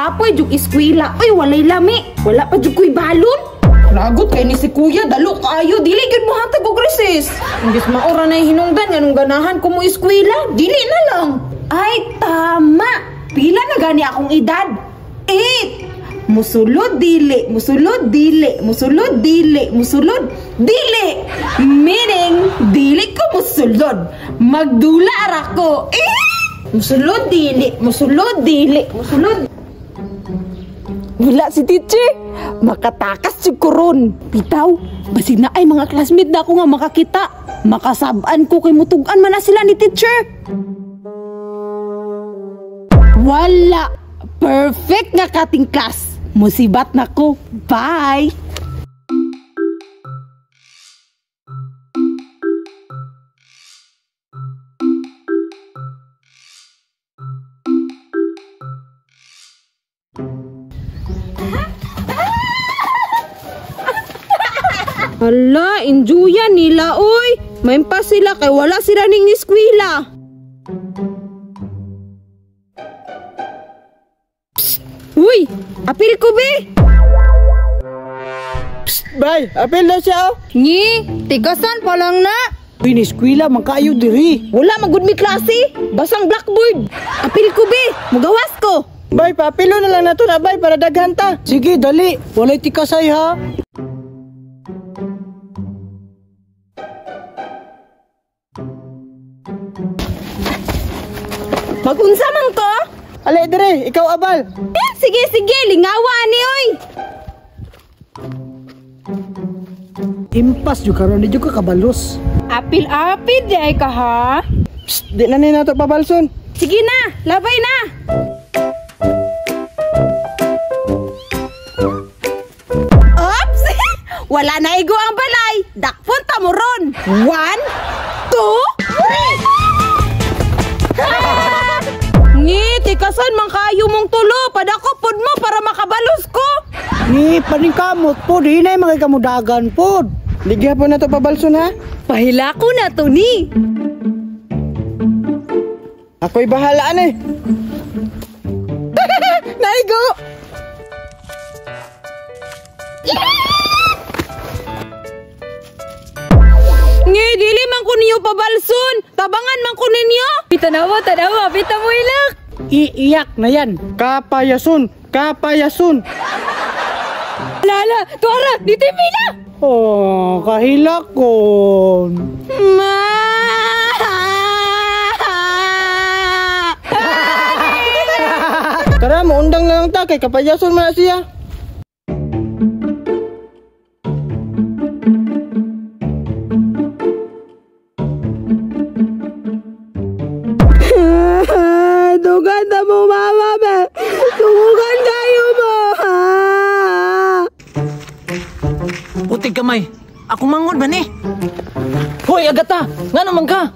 Kapoy jug eskwela. Uy, walay lami. Wala pa jug ko'y balon. Lagot kay ni si kuya, dalo kaayo. Dili gyud mo hatag og recess. Imbis maura na hinungdan nganong ganahan ko mo eskwela, dili na lang. Ay, tama. Pila na gani akong edad? 8. Musulod dili, musulod dili, musulod dili, musulod dili. Meaning, dili ko musulod. Magdula ra ko. Eh! Musulod dili, musulod dili, musulod. Wala si teacher. Makatakas jud ko ron. Bitaw, basig na ay mga classmate na ako nga makakita. Makasab-an ko kay mutugan man na sila ni teacher. Wala. Perfect nga kating class. Musibat na ko. Bye! Hala, enjoyan nila, oy. Maimpa sila kay wala sila ning eskwela. Uy, apil ko be. Psst, bay, apil na siya oh. Ngi, tigasan pa lang na. Uy, ni eskwela man kaayo diri. Wala magud mi klase, basang blackboard. Apil ko be, mugawas ko. Bay, paapilo na lang nato na bay para daghan ta. Sige, dali. Walay tikasay ha. Magunsa man ko? Ale dire, ikaw abal. Eh, sige, sige, lingawa ni oy. Impas jud karon, di jud ka kabalos. Apil-apil di ay ka ha. Psst, di na ni nato pabalson. Sige na, labay na. Oops! Wala na igo ang balay. Dakpon ta mo ron. 1, 2, 3. Ngi, tikasan man kayo mong tulo. Padako pod mo para makabalos ko. Ngi, paningkamot pod. Hinay mga kamudagan pod. Ligya po na to pabalson ha. Pahila ko na to ni. Ako'y bahala eh. Naigo! Ngi, dili man ko ninyo pabalson. Tabangan man ko ninyo. Tanawa, tanawa, pita mo ilak. Iiyak na yan. Kapayason, kapayason. Lala, tuara, dito yung pila. Oh, kahilakon. Ma! Tara, maundang na lang ta kay kapayason man na siya. Dugan na mo, mama, be. Tungugan kayo mo. Putig kamay. Ako mangon ba ni? Hoy, Agata! Ngano man ka?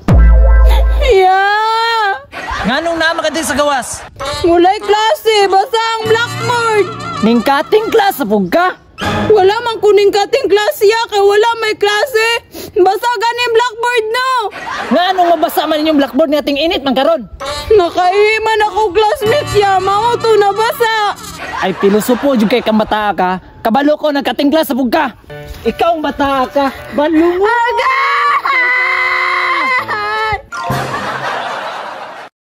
Yeah! Nganong naama ka din sa gawas? Walay klase, basta ang blackboard. Ningkating klase pug ka? Wala man kuning kating klase ya, kay wala may klase. Basta ganing blackboard no. Nganong mabasa man inyong blackboard nga ting init man karon? Nakaihi man ako classmates ya, mao to nabasa. Ay pilosopo jud kay kang bata ka. Kabalo ko nagkating klase pug ka. Ikaw ang bata ka. Balungo. Aga!